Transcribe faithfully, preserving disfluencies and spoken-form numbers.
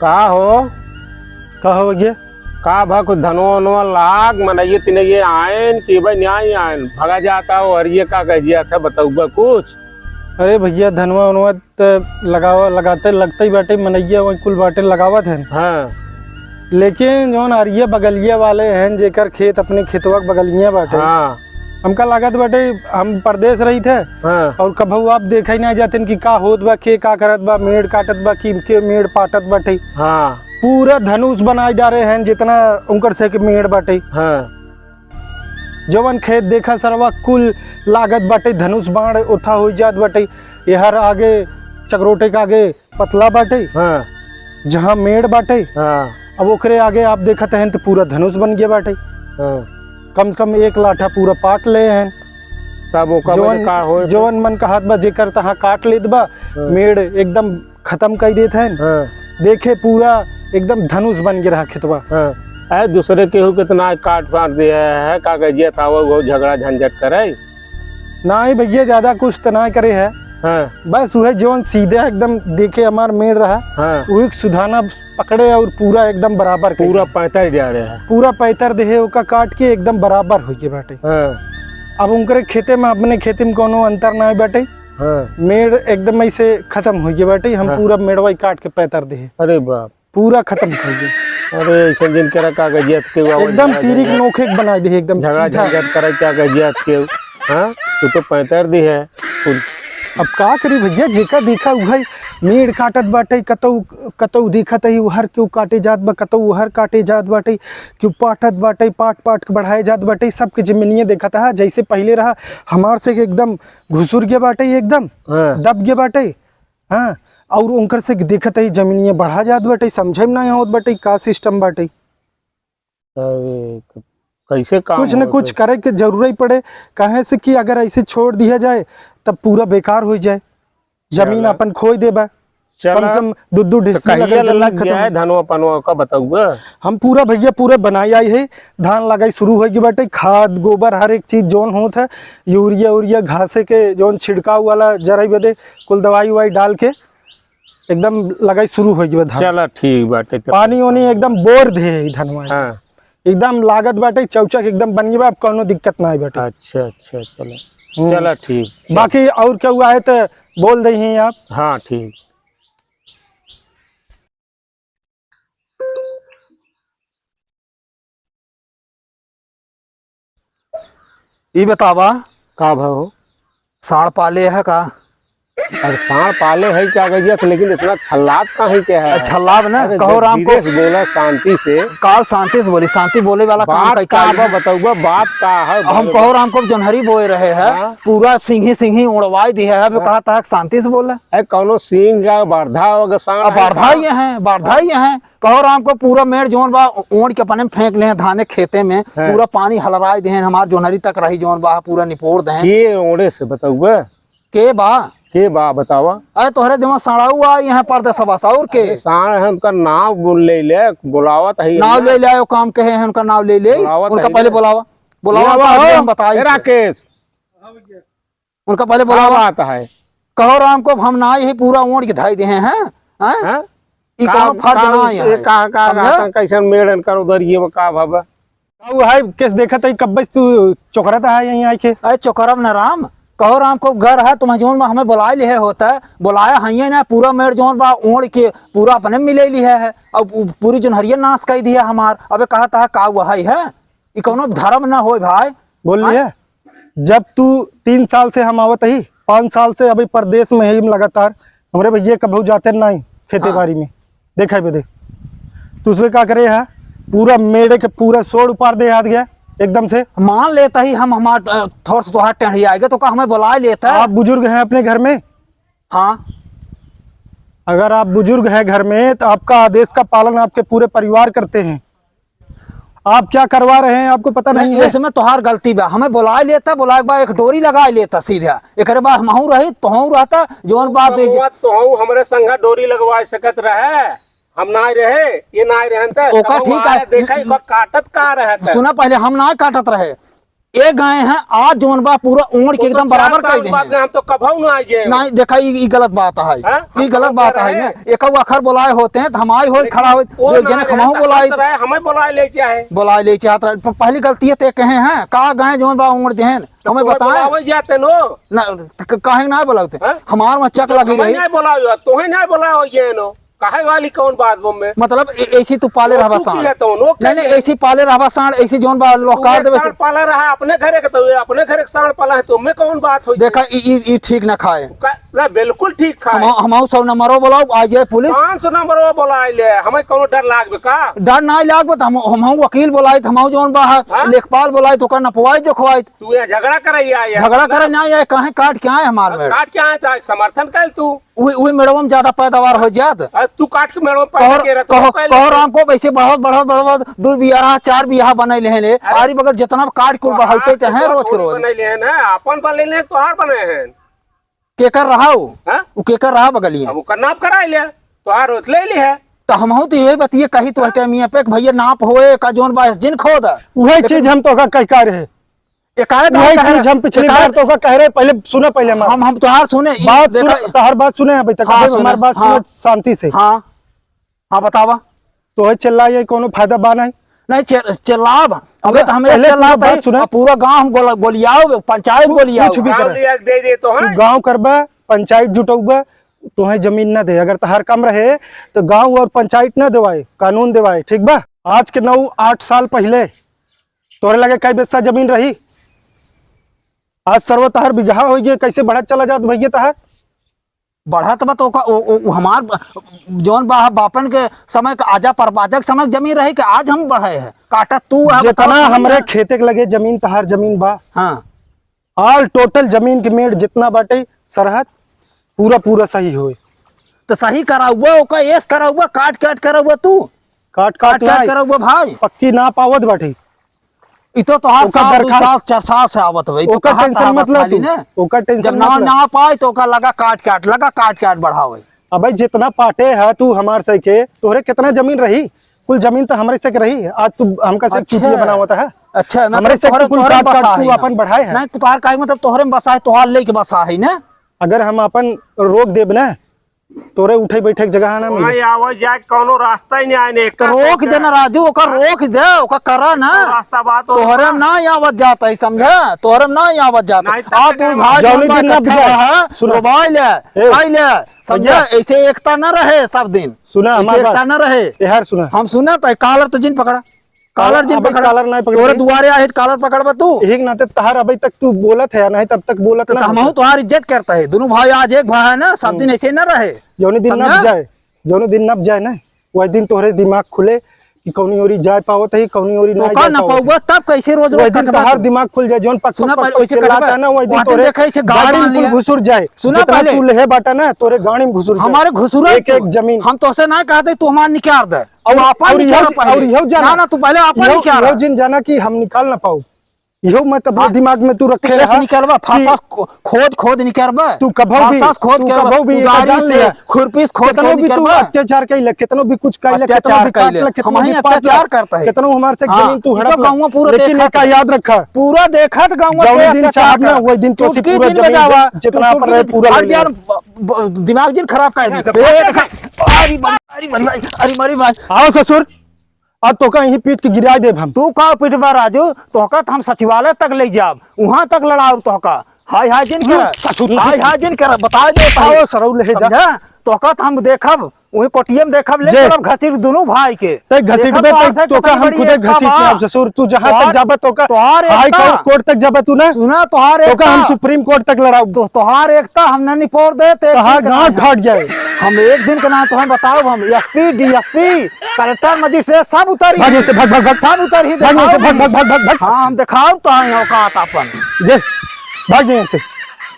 का हो? का हो भैया? का भा कुछ धनवा वनवा लाग, मनइये तिनइये आयन कि भाई न्याय आयन? भगा जाता हो, अरे ये का कह दिया था, बतउबा कुछ? अरे भैया, धनवा वनवा त लगावा, लगाते, लगते ही बाटे, मनइया वही कुल बाटे लगावत हैं। हाँ। लेकिन जौन अरिया बगलिया वाले हैं, जेकर खेत अपने खेतवा के बगलिया बाटे, हाँ। हमका लागत बाटे, हम परदेस रही थे, हाँ। और कभू आप देखा ही ना जाते कि का होत बा, के का करत बा, मेड़ काटत बा, कि के मेड़ पाटत बाटे। हाँ। पूरा धनुष बनाई डारे हैं, जितना उनकर से के मेड़ बाटे। हाँ। जवन खेत देखा सरवा, कुल लागत बाटे, धनुष बाण ओथा हो जात बाटे। एहर आगे, चकरोटे के आगे पतला बाटे, हाँ। जहाँ मेड़ बाटे, हाँ। अब ओकरे आगे आप देखत हैं तो पूरा धनुष बन गया बाटे। हाँ। कम से कम एक लाठा पूरा पाट ले हैं। तब ओकर जवन, वजह का होए? जवन मन कहत बा, जेकर तहाँ काट लेत बा, हाँ। मेड़ एकदम खत्म कर देत हैं। हाँ। देखे पूरा एकदम धनुष बन गया रहा खेतवा। हाँ। अरे दूसरे केहू के तो ना काट फाट दिया है, का कह दिया था वो, वो झगड़ा झंझट करे। ना ही भैया, ज्यादा कुछ तो ना करे है। हाँ। बस वह जौन सीधे एकदम देखे हमार मेड़ रहा, हाँ। वही सुधाना पकड़े और पूरा एकदम बराबर कर पूरा दिया। पैंतर जा रहे हैं। पूरा पैंतर देहे ओका काट के एकदम बराबर हो गए बाटे। हाँ। अब उनकरे खेते में, अपने खेते में कोनो अंतर ना बाटे। हाँ। मेड़ एकदम ऐसे खत्म हो गए बाटे, हम हाँ। पूरा मेड़वा ही काट के पैंतर देहे। अरे बाप। पूरा खत्म कर दे। अरे, ऐसन जिन करा कागजियत के, वो एकदम झगड़ा तीरिक झंझट, नोखे के बनाई दे, एकदम झगड़ा सीधा। झंझट करे कागजियत के, हाँ? तू तो पैंतर दी है। कुल अब का करी भैया, जेका देखा उहै मेड़ काटत बाटे, कतौ, कतौ देखत ही उहर क्यों काटे जात बा, कतौ उहर काटे जात बाटे, क्यों पाटत बाटे, पाट, पाट के बढ़ाए जात बाटे, सबके जमीनिये देखत हा, जैसे पहिले रहा, हमार से एकदम घुसुर गया बाटे, एकदम हाँ। दब गया बाटे। हाँ, और उनकर से देखत ही जमीनिया बढ़ा जात बाटे, समझे में ना आवत बाटे, का system बाटे। अरे, क-, कैसे काम कुछ न होत कुछ है? करे के जरूरत ही पड़े, काहे से कि अगर ऐसे छोड़ दिया जाए, तब पूरा बेकार हो जाए, जमीन चला। अपन खोई देबा। चला। कम से कम दू दू तो ढिसनी कहिया लगल जमीन लग खत्म जाए हो। धनवा पनवा का बताऊगा? हम पूरा भैया पूरा बनाई आई है, धान लगाई शुरू होइगी बाटे, खाद, गोबर, हर एक चीज जौन होत है, यूरिया, उरिया, घासे के जौन छिड़काव वाला जराई बदे, कुल दवाई, उवाई डाल के एकदम लगाई शुरू होइगी बा धान। चला, ठीक बाटे, तब पानी ओनी एकदम बोर दे है ई धनवा। हाँ। एकदम लागत बाटे, चौचक एकदम बन गई बा, अब कौनो दिक्कत ना आई बाटे। अच्छा, अच्छा, चला। हम्म। चला, ठीक, चल। बाकी और केहू आए तो बोल दे ही आप। हाँ, ठीक। ई बतावा। का भाव? साँड़ पाले है का? अरे साँड़ पाले है क्या गजिया, लेकिन इतना छल्लात काहे के है? छल्लाब ना, अरे कहो जब राम को धीरे से बोला, शांति से। का शांति से बोली? शांति बोले वाला काम बात का का क्या बा, है? बताउबा, बात का है? हम कहो राम को जोन्हरी बोए रहे हैं, हाँ? पूरा सिंही सिंही उड़वाई दिया है, अब हाँ। कहा था शांति से बोला। अरे कौनो सिंह का बरधा होगा, साँड़ अब है बरधा का? ये है, बरधा ये है। कहो राम को पूरा मेड़ जोन बा ओढ़ के अपने में फेंक ले हैं धाने खेते में, हाँ। पूरा पानी हलराई दे हैं, हमार जोन्हरी तक रही जोन बा पूरा निपोर दे हैं। के ओढ़े से बताउबा? के बा? के बा बतावा? अरे तोहरे जमा साँड़ऊ आ यहाँ परदेसवा से, और के? अरे साँड़ है, उनका नाव बोल ले ले, बुलावत है नाव ना। ले ले आयो, काम कहे हैं, उनका नाव ले ले, बुलावत उनका है पहले ना। बुलावा, बुलावा, बुलावा तब हो। हम बताई ए के। राकेश। उनका पहले का बुलावा। बात है? कहो राम को हम ना ही पूरा ओढ़ के धाई दे हैं, हैं? हैं? हैं? ई का, कौनो फर्ज का, ना ये है। का, का, समझा? का, कैसन मेड़न कर उधर ये का भवा? का वो है, केस देखत है, कब्बे से तू चोकरत है यहीं आइके? अरे चोकरब ना राम, कहो राम को घर है, तुम जोन में हमें बुलाए लिहे होता, बुलाया है ये ना, पूरा मेड़ जोन बा ओढ़ के पूरा अपने मिले लिहे है, और पू-, पूरी जोन्हरिया नाश कर दिया हमार। अबे कहता है का वो है, है? ई कौनो धर्म ना होए भाई। बोल हाँ? लिहे? जब तू तीन साल से हम आवत ही, पाँच साल से अभी परदेस में ही लगातार, हमरे भैया कभू जाते नहीं खेती हाँ। बाड़ी में, देखा बदे। तो उसमें का करे है, पूरा मेड़े के पूरा सोड़ उपार दे हाथ गया एकदम से। मान लेता ही हम, हमार, अ, थोड़ा सा तोहार टेढ़ी आएगा तो का हमें बुला लेता है? आप बुजुर्ग हैं अपने घर में? हाँ। अगर आप बुजुर्ग हैं घर में तो आपका आदेश का पालन आपके पूरे परिवार करते हैं। आप क्या करवा रहे हैं, आपको पता नहीं नहीं, है? इसमें तोहार गलती बा। हमें बुलाए लेता, बुलाए के बाद एक डोरी लगाए लेता सीधा। एकरे बाद हमहू रही, तोहू रहता, जौन बात हुई। तोहू, तोहू हमरे संगे डोरी लगवा सकत रहे, हम ना रहे, ये ना रहे त ओका कहूँ ठीक आए है। देखा, ई का काटत का रहे त? सुना, पहले हम ना काटत रहे, ए गए हैं, आज जौन बा पूरा ओढ़ के वो तो एकदम चार बराबर साल कर दे बाद हैं। गए, हम तो कभऊ ना आए गए। नहीं, देखा, ई, ई गलत बात है। हाँ? ई हम गलत तो बात कह है रहे ना। हैं। एक अखर बोलाए होते हैं तो हम आए होते, लेकिन खड़ा होते, वो एक ना जने गए, खमाऊ तो बोलाए हम तो रहे, हमें बोलाए ले जाए। बोलाए ले चाहत रहे। प-, पहली गलती है ते कहे हैं, का गए जौन बा ओढ़ देहन, तो हमें तुम्हें बताएं। बुलावे जाते नो। ना, त क-, काहे ना बोलाते? हाँ? हमार में चक तो लगी हमें रही। नहीं बोलाओ, तुम्हें नहीं बोलाओ ये नो। काहे वाली कौन बात बम में? मतलब, ए-, ऐसी तू पाले वो रहबा तू की साँड़। है तो, नो नहीं, नहीं, के? ऐसी पाले रहबा साँड़, ऐसी जौन बा, तू लोहकार एक देवे साँड़ से। पाला रहा अपने घरे के, तो ये अपने घरे के साँड़ पाला है, तो में कौन बात हो? देखा, ई, ई, ई ठीक ना खाए। का-, ना, बिल्कुल ठीक खाए। हम, हम सौ नंबरो बोलाओ, आ जाए पुलिस। पाँच सौ नंबरो बोला ले, हमें कौनो डर लागबे का? डर ना लागबे, तो हम, हम वकील बोलाइत, हम जौन बा, हाँ? लेखपाल बोलाइत, ओकर नपवाइत, जोखवाइत। तू यहाँ झगड़ा करे ही आए, झगड़ा मतलब? करे ना आए, काहे काट के आए हमार मेड़? काट के आए, तो समर्थन कर तू। उही, उही मेड़वा में ज्यादा पैदावार हो जात। अरे तू काट के मेड़वा में पैदा कहो, के रहत, कहो, पहले कहो तो राम को वैसे बढ़त, बढ़त, बढ़त, दो बियाह, चार बियाह बनाई लेहे ले। अरे आरी बगल जितना काट कुल तोहार बढ़ाते तो हैं रोज के रोज। बनाई लेहे ना, अपन बनाई लेहे, तोहार बनाए हैं। केकर रहा उ? हाँ? उ केकर रहा बगलिया? अब ओकर नाप कराई ले, तोहार रोज ले ली है। तो हमहू तो यही बतिये कही तो हाँ? टाइम यहाँ पे कि भैया नाप होए का जौन बा जिन खोद। उहे लेकिन चीज हम तोका कह का रहे। एकाएक वही बात कह चीज रहे, हम पिछली एकाएक बार तो का कह रहे, पहले सुना, पहले हमार हम, हम तोहार सुने, ई बात देखा सुना, तोहार बात सुने अभी तक, हाँ, अबे सुने, हमार बात हाँ। सुने शांति से। हाँ, हाँ, बतावा। तो है चिल्ला, ये कोनो फायदा बा नहीं? नहीं, चि-, चिल्लाब। अबे अबे तो हमें पहले चिल्ला पूरा बात सुना। अब पूरा गांव हम गोला-, गोलियाओ, पंचायत तू गोलियाओ। कुछ भी गाँव करे। लिया के दे दे तो तू है। गाँव करबा, पंचायत जुटौबा, तोहे जमीन ना दे। अगर तहार काम रहे तो गाँव और पंचायत ना देवाए, कानून देवाए, ठीक बा? आज के नौ आठ साल पहले तोहरे लगे कई बिस्सा जमीन रही, आज सरवा तहार बिगहा होइ गए, कैसे बढ़त चला जात भैया तहार? बढ़त बा तो ओका, ओ, ओ, ओ हमार ब-, जौन बा, बापन के समय का आजा परबाजक समय के जमीन रही कि आज हम बढ़े है, काटत तू है, जितना बताओ हमरे ना। खेते के लगे जमीन तहार जमीन बा, हाँ। All total जमीन के मेड़ जितना बाटे सरहद पूरा पूरा सही होए। तो सही कराउबा, ओका एस कराउबा, काट काट कराउबा तू। काट काट काट काट नाई। कराउबा भाई। पक्की नाप आवत बाटे। इ तो तोहार ओकर साल, दू दरखास्त, साल, चार साल से आवत बा। इ तो ओकर कहाँ tension कहाँ मत बा ले खाली तू। ना? ओकर tension जब मत ना, ले। ना पाए तो ओका लगा काट काट, लगा काट काट बढ़ावे। अबे जितना पाटे है तू हमार से के, तोहरे कितना जमीन रही? कुल जमीन तो हमरे से के रही। आज तू हमका से अच्छा। चूतिया बनावत है। अच्छा, मतलब हमरे से तोहरे, कुल तोहरे काट काट बसा तू है ना? अपन बढ़ाए है। नहीं, तोहार काहे मतलब तोहरे में बसा है, तोहार लेके बसा है ना? अगर हम अपन रोक देब ना, तोरे उठे बैठे के जगह ना मिले। वहाँ आवे जाए के कौनो रास्ता ही नहीं आए ने, तो एकरा से रोक इधर। देना राजू, ओकर रोक दे, ओकर करा ना। तो रास्ता बात हो तोहरे ना। में ना आवत जात है, समझा? तोहरे में ना आवत जात है। नहीं तो आ तू इधर भाई जौनी जौन दिन ना बात बुझाए। है, सुनो। रोबाई ले, ए, आई ले, समझा? भैया। ऐसे एकता ना रहे सब दिन। सुना ऐसे हमार एकता बात। ना रहे। ए, हार सुना। हम सुना तो कालर तो जिन पकड़ा। कालर जिन अबे पकड़ा। कालर नहीं पकड़े। तोरे दुआरे आहे तो कालर पकड़बा तू। यही के नाते तहार अबे तक तू बोलत है, नहीं तब तक बोलत तो ना हमहू होता। तोहार इज्जत करता है। दोनों भाई आज एक भाई है ना, सब हम्म। दिन ऐसे ना रहे। जौने दिन समझा? नप जाए, जौने दिन नप जाए ना, वही दिन तोहरे दिमाग खुले कि कौनी ओरी जाए पावत है, कौनी ओरी तो ना का जाए ना पावत है। पाऊबा, तब कैसे रोज रोज वही दिन कटबा तोहार तू? दिमाग खुल जाए, जौन पक्षी सुना पक्षी पहले, ओइसे चिल्लाता कटबा। है ना, वही दिन वहाँ दिन तोरे देखा, इसे गाड़ी गाड़ी में कुल लिया। घुसुर जाए। सुना जितना पहले। तू लेहे बाटा ना, तोरे गाड़ी में घुसुर जाए। हमारे घुसुर एक, तू। एक जमीन। हम तोसे ना कहते, तू हमार निकाल दे। और, तू आपन और निकाल इहो, पहले। और इहो जाना, ना, ना, तू पहले आपन इहो, निकाल। इहो जिन जाना कि हम निकाल ना पाऊ। इहो मैं कबो हाँ। दिमाग में तू रखे तो रहा निकलबा, कि फांसा खो-, खोद, खोद निकलबा। तू कबो भी, फांसा खोद तू निकलबा, कबो भी एका कुदारी जान से, लिया। खुरपी से खोद, कितनो खोद भी तू निकलबा। अत्याचार कैले, कितनो भी कुछ कैले, कितनो अत्याचार भी काट कैले। ले, कितनो हम भी ही पाट ले, अत्याचार करता है। कितनो हमारे से हाँ, जमीन तू ई तो हड़प ले। गाँव पूरा लेकिन देखत एका है। याद रखा। पूरा देखत गाँव जौने अत्याचार दिन चाहब ना, करता। वही दिन तो से चुटकी पूरा दिन जमीन बजावा, जितना चुटकी पर रहे, दिन पूरा ले हर लिया। जान ब-, ब-, दिमाग जिन खराब कर दे। अरे, अरे, अरे, अरे, अरे, अरे, अरे, आओ ससुर, अब तोका यहीं पीट के गिराए देब हम। तू का पिटबा राजू, तोका त हम सचिवालय तक ले जाब, उहाँ तक लड़ाउब तोका। हाय हाय जिन कर, हम्म, ससुर। हाय हाय जिन कर, बता दे आओ सरऊ ले जा। समझा? तोका त हम देखब, वही कोटिये में देखब, ले जे। चलब घसीट दुनू भाई के। ते घसीटबे देखब तो तोका हम खुदे घसीट के आब ससुर, तू जहाँ तक जाबे तोका हाई कोर्ट तक जाबे तू ना। सुना, तोहार तोका हम एकता। सुप्रीम कोर्ट तक लड़ाउब। तो तोहार एकता हम न निपोर दे, ते तोहार गांड फाट जाए। हम एक दिन के नाम तोहन बताउब, हम एसपी, डीएसपी, कलेक्टर, मजिस्ट्रेट सब उतरी। भाग यहाँ से, भाग, भाग, भाग। सब उतरी, भाग यहाँ से, भाग, भाग, भाग, भाग, भाग। हाँ, हम देखाउब तो है औकात अपन। जे, भाग यहाँ से।